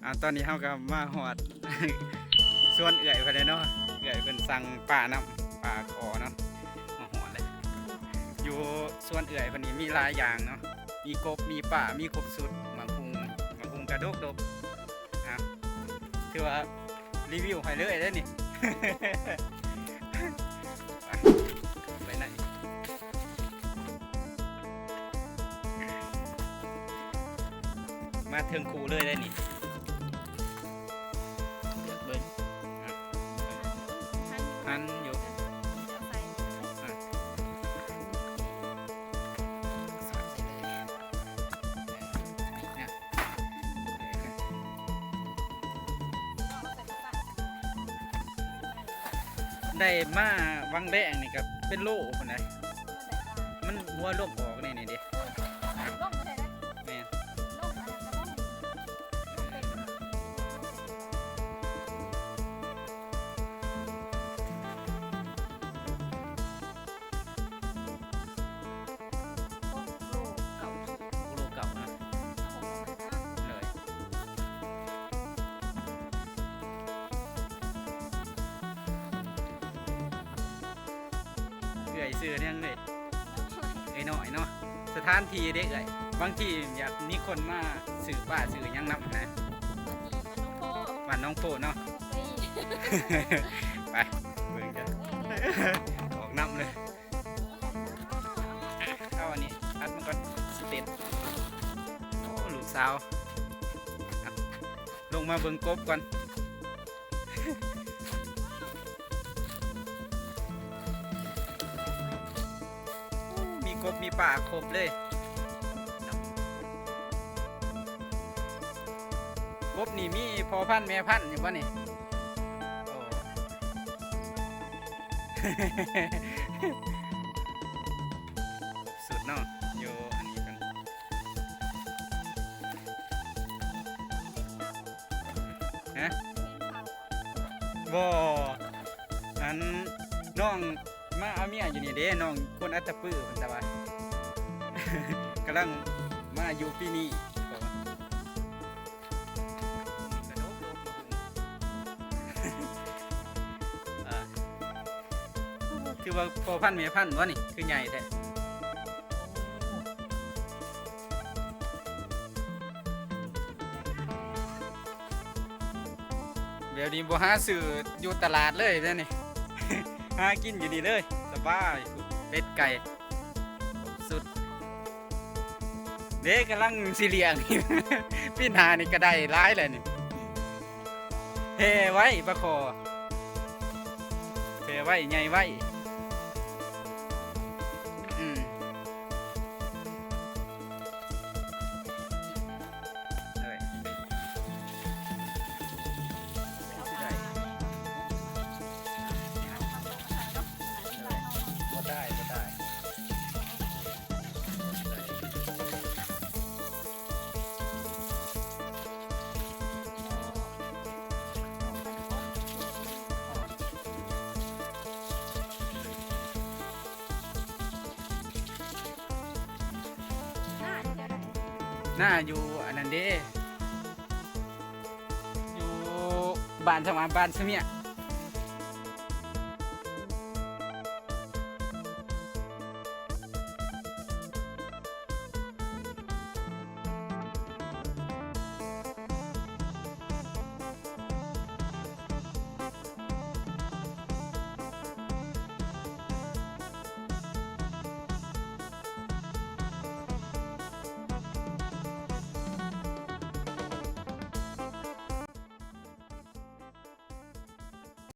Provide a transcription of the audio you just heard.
ອາ ຕອນນີ້ເຮົາກໍມາຮອດ ສວນເອື້ອຍເພິ່ນແລ້ວເນາະ. ເອື້ອຍເພິ່ນສັ່ງປານຳ ປາຄໍເນາະ ມາຮອດແລ້ວ. ຢູ່ສວນເອື້ອຍເພິ່ນນີ້ມີຫຼາຍຢ່າງເນາະ ມີກົບ ມີປາ ມີຄົບຊຸດ. ໝາກຫຸ່ງ ໝາກຫຸ່ງກະດົກໆ. ອ່ະ ຖືວ່າ ຣີວິວໃຫ້ເລີຍເດ້ນີ້ ໄປ ໄປໄດ້ ມາເຖິງຄູ່ເລີຍເດ້ນີ້. ເລືອກເບິ່ງ ອ່ະ ຫັນຢູ່ ອ່ະ ສອດໃສ່ເລີຍ ເອີ ນີ້ນະ. ໄດ້ມາວັງແດງນີ້ກໍເປັນໂລພຸ້ນນະ ມັນຫົວລົມອອກແນ່ນີ້ເດ້. ແມ່ນ ໂລເກົ່ານະ ໂດຍ. ເອື້ອຍຊື່ຫຍັງເອີຍ? ເອື້ອຍນ້ອຍເນາະ. ສະຖານທີ່ເດ້ເອື້ອຍ? ບາງທີຢາກມີຄົນມາຊື້ປາຊື້ຫຍັງນຳນະ. ບ້ານໜອງໂພເນາະ. ໄປເບິ່ງກັນ ອອກນຳເລີຍ. ເອົາອັນນີ້ອັດມັນກ່ອນ ສະເຕັນ. ໂອ້ ລູກສາວ ລົງມາເບິ່ງກົບກ່ອນ. ມີກົບມີປາຄົບເລີຍ. ກົບນີ້ມີພໍ່ພັນແມ່ພັນຢູ່ບໍ່ນີ້? ໂອ້ ຄົບສຸດເນາະ ຢູ່ອັນນີ້ເພິ່ນ. ຮະ? ບໍ່ ອັນ ນ້ອງມາເອົາເມຍຢູ່ນີ້ເດ້ ນ້ອງຄົນອັດຕະປື ເພິ່ນຕະວ່າ ກຳລັງມາຢູ່ປີນີ້. ອ່າ ຄືວ່າພໍ່ພັນແມ່ພັນບໍ່ນີ້ ຄືໃຫຍ່ແທ້. ແບບນີ້ບໍ່ຫາຊື້ຢູ່ຕະຫຼາດເລີຍແບບນີ້ ຫາກິນຢູ່ນີ້ເລີຍ ສະບາຍ. ເປັດໄກ່ ສຸດເດ້ ກຳລັງຊິລ້ຽງ ປີໜ້ານີ້ກໍໄດ້ຫຼາຍແລ້ວນີ້. ແຜ່ໄວ້ປາຄໍ ແຜ່ໄວ້ໃຫຍ່ໄວ້. ອືມ ເອີຍ ຊິໄດ້ ບໍ່ໄດ້ ບໍ່ໄດ້. ໜ້າຢູ່ອັນນັ້ນເດ້ ຢູ່ບ້ານສະໝານ ບ້ານສະເມຍ.